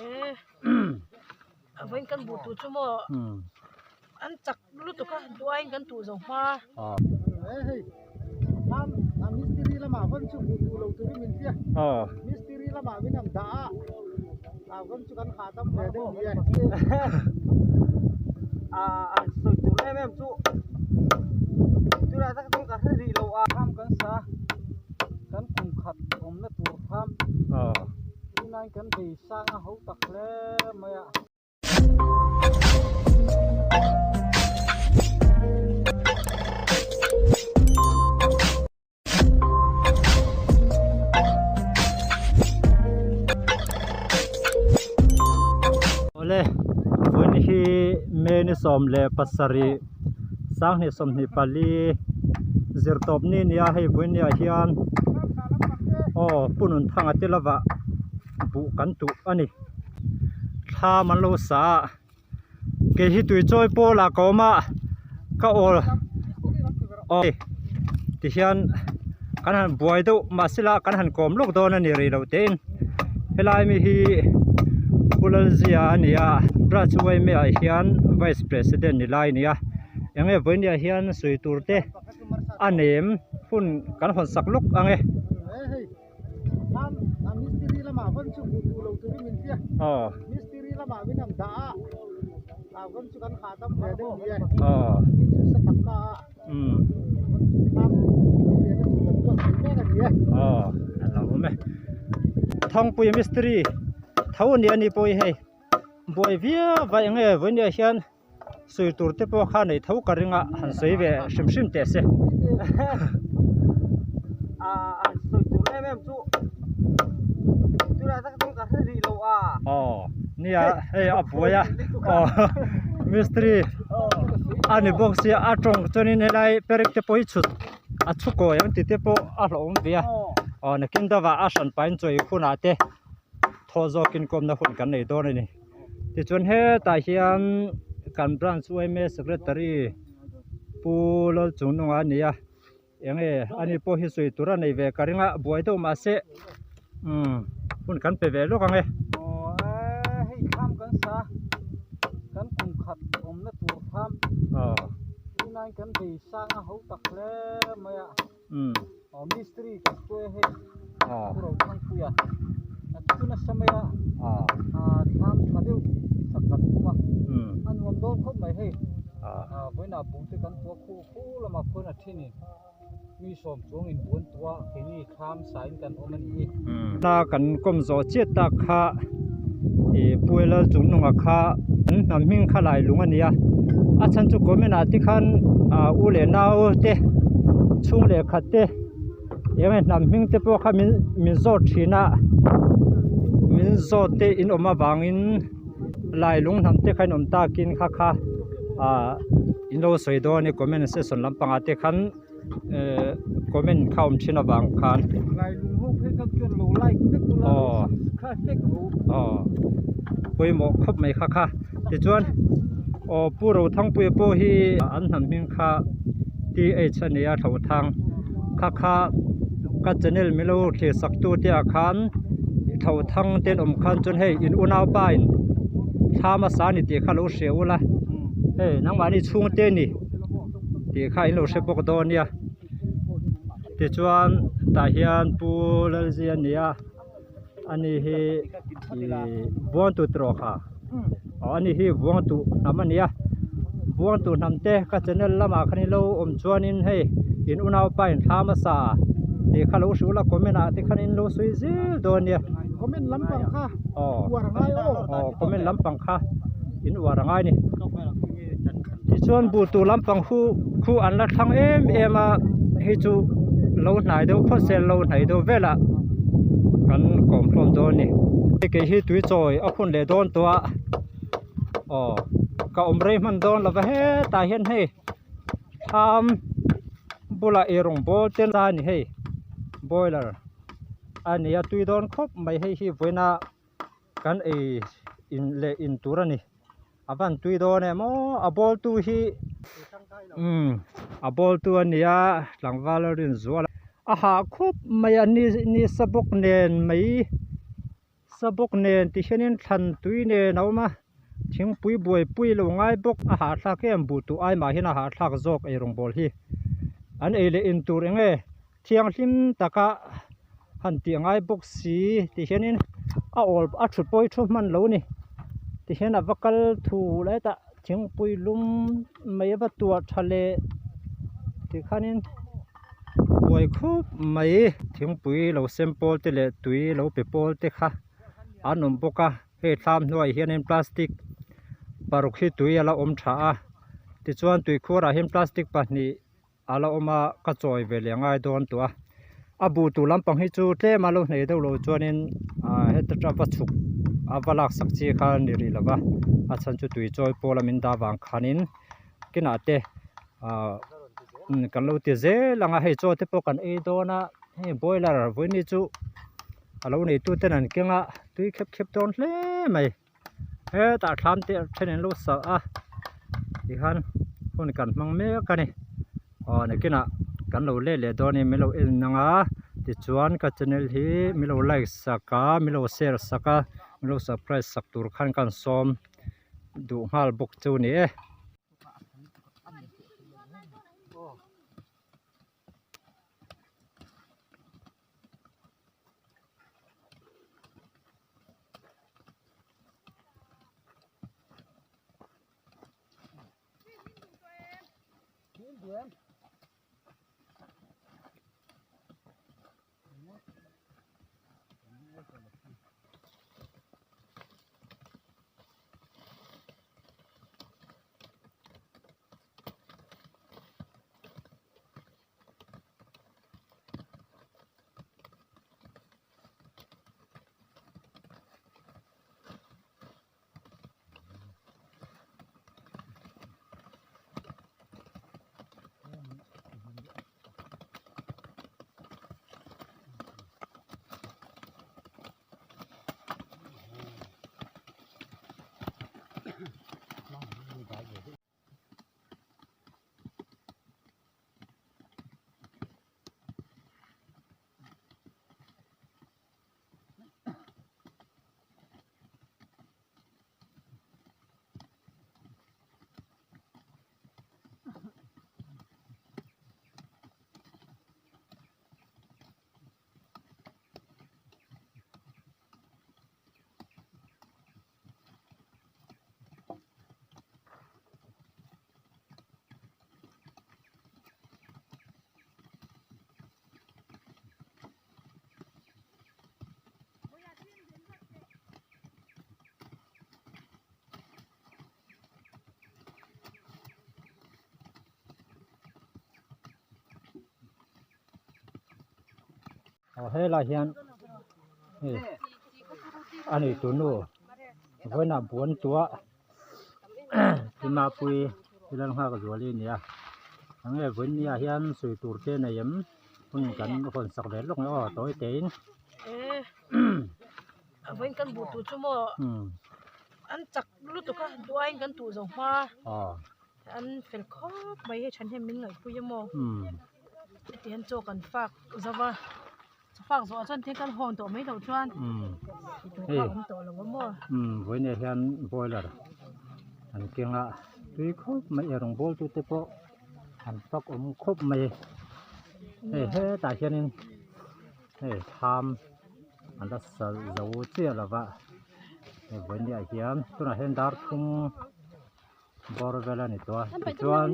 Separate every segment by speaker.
Speaker 1: A vawiin kan buh tur chu maw an chak lutuk a duaiin kan tuh zo hma.
Speaker 2: Awle vawiin hi May ni 17 2024 zirtawp ni nia hei vawiin ni ah hian aw Pu Nunthanga te lovah buh kan tuh a ni. Thlam an lo sa a kei hi tui chawi pawl ah ka awm a ka awl aw tihian kan han buai deuh mahse la kan han kawm lawk dawn a ni rih loh tein helai mi hi Pu Lalzia a ni a branch yma ah hian vice president ni lai a ni a eng nge vawiin ah hian sawi tur te a nem hun kan hawn sak lawk ang e. Aw. Aw. Umm. Aw a lo awm e. Thangpui mistiri tho a ni a ni pawh hi hei buai viau vai eng nge vawinia hian sawi tur te pawh kha nei tho ka ring a han sawi ve hrim hrim teh se. Aw nia hei a buai a aw mistiri a ni bawk sia a tawng chuanin helai perek te pawh hi chhut a chhu kawi ang tih te pawh a hlauhawm ve a aw nakin deuhah a hran pahin chawi hunah te thaw zawkin kawmna hun kan nei dawn a ni. Tichuan hetah hian kan branch yma secretary Pu Lalchungnunga a ni a eng nge ani pawh hi sawi tur a nei ve ka ring a buai deuh mahse umm hun kan pe ve lawk ang e.
Speaker 3: Aw hei thlam kan sa kan kum khat awmna tur thlam
Speaker 2: aw
Speaker 3: tunlai kan bei sang a ho tak hle mai a.
Speaker 2: Umm.
Speaker 3: Aw mistiri kan hruai a hei.
Speaker 2: Aw.
Speaker 3: Pu Rothangpuia. A chu nasa mai a.
Speaker 2: Aw.
Speaker 3: Aa thlam tha deuh sak kan tum a.
Speaker 2: Umm.
Speaker 3: A nuam dawn khawp mai hei.
Speaker 2: Aw.
Speaker 3: Aa vawiinah buh te kan tuah khuh khuh lamah khuan a thin in mi sawm chuang in buan tuah keini thlam sain kan awm a nih hi.
Speaker 2: Umm. Ta kan kawm zawh chiat tak kha ih Pu Lal Chungnunga kha an hnam hming kha lai lung a ni a a chhan chu comment ah te khan ah u leh nau te chhung leh khat te eng nge hnam hming te pawh kha min min zawt thin a min zawt te in awm avangin lai lung hnam te kha in awm takin kha kha ah in lo sawi dawn a ni comment section lampangah te khan. eh comment kha awm thin avang khan aw aw pawimawh khawp mai kha kha tichuan aw Pu Rothangpuia pawh hi an hnam hming kha TH a nia Thothang kha kha ka channel milo thlir sak tu te ah khan Thothang te an awm khan chuan hei in unaupa in thla hmasa a ni tih kha lo hria ula hei nangmahni chhungte a ni. tih kha in lo hre bawk dawn nia tichuan tah hian pu Lalzia a ni a ani hi ihh Vuangtu tawh kha aw ani hi Vuangtu hnam a ni a Vuangtu hnam te ka channel lamah khan in lo awm chuanin hei in unaupa in thla hmasa tih kha lo hrilh a comment ah te khan in lo sawi zel dawn nia
Speaker 3: comment lampang kha
Speaker 2: aw
Speaker 3: uar a ngai aw
Speaker 2: aw comment lampang kha in uar a ngai a ni. Tichuan buh tur lampang hu khu an la thlang em em a hei chu lo hnai deuh phawt se lo hnai deuh velah kan kawm hlawm dawn a ni hei kei hi tui chawi a hun leh dawn tawh a aw ka awm rei hman dawn lo va hetah hian hei thlam bulah eirawng bawl te a ni hei boiler a ni a tui dawn khawp mai hei hi vawiina kan ei in leh in tur a ni. A van tui dawn em aw a ball tu hi umm a ball tu a nia tlangval a rin zual a a hah khup mai a ni ni sa bawk nen mai nasa bawk nen ti hianin thlan tui nen a awm a thingpui buaipui lo ngai bawk a hahthlak em buh tuh ai mah hian a hahthlak zawk eirawng bawl hi an ei leh in tur eng nge thianghlim taka han tih ngai bawk si ti hianin a awl a thut pawh hi thu hman lo a ni ti hian a va kal thu lai tah thingpui lum mai a va tuah tha leh tikhanin buai khup mai thingpui lo sem pawl te leh tui lo pe pawl te kha an awm bawk a hei thlam hnuaiah hianin plastic paruk hi tui a la awm tha a tichuan tuikhuar ah hian plastic pahnih a la awm a ka chawi ve leh ngai dawn tawh a a buh tur lampang hi chu tlem a lo hnei deuh loh chuanin ah heta tang va chhuk a va lak sak chi kha a ni rih lo va a chhan chu tui chawi pawl a min dah vang khanin kinah te ah kan lo ti zel ang a hei chaw te pawh kan ei dawn a hei boiler vawiin chu a lo neitu ten an keng a tui khep khep dawn hle mai. Hetah thlam te then an lo sa a tikhan hun kan hmang mek a ni aw nakinah kan lo let leh dawn in min lo en ang a tichuan ka channel hi min lo like sak a min lo share sak a min lo subscribe sak tur khan ka sawm duh nghal bawk chu a ni e. Aw helai hian hei a nei tur nu vawiinah buan tuah Timapui Lalnghak Zuali a ni a enge vawiin ni ah hian sawi tur te nei em hun kan hawn sak ve lawk ang aw tawi tein.
Speaker 1: Vawiin kan buh tur chu maw an chak lutuk a duh aiin kan tuh zo hma an fel khawp mai hei thahnem min ngaihpui a maw. Heti hian chaw kan fak zo va chaw fak zawh ah chuan thil kan hawn tawh mai loh chuan tih tur kha a awm tawh lo a maw.
Speaker 2: Umm vawiinah hian boiler an keng a tui khawp mai a rawn bawl tute pawh an fak awm khawp mai hei hetah hianin hei thlam an la sa zo chiah lo va hei vawiinah hian tunah hian dar thum. Bawr vel a ni tawh a tichuan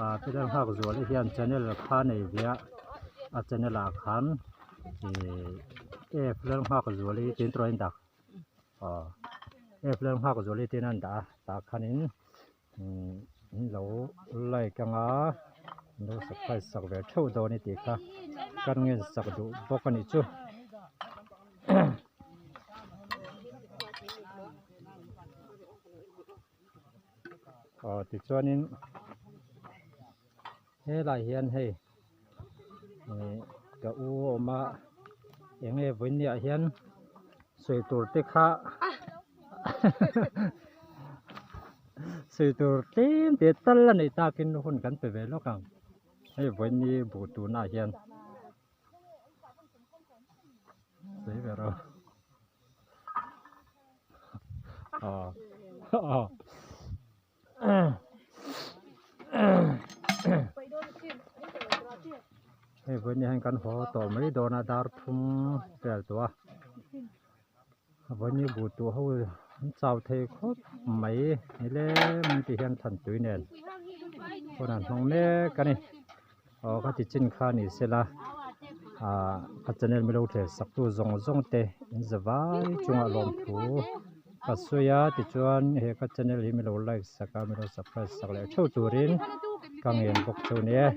Speaker 2: ah Peter nghak zual hi hian channel kha nei ve a a channel ah khan ihh F lal nghak zual hi tiin tawh a in dah aw F lal nghak zual hi tiin a in dah a tah khanin umm in lo like anga in lo subscribe sak ve theuh dawn a ni tih kha kan ngen sak duh bawk a nih chu. Aw tichuanin helai hian hei ih ka u a awm a eng nge vawiin ah hian sawi tur te kha sawi tur tlem te tal a neih takin hun kan pe ve lawk ang hei vawiin ni buh tunah hian sawi ve rawh. Aw. Hei vawiin hian kan haw tawh mai dawn a dar thum vel tawh a vawiin buh tuh ho an chau thei khawp mai nileng an tih hian thlan tui nen hun an hmang mek a ni aw ka ti chin kha ni sela ah ka channel milo thler sak tu zawng zawng te in za vai chungah lawmthu ka sawi a tichuan he ka channel hi milo like sak a milo subscribe sak leh theuh turin ka ngen bawk chu a ni e.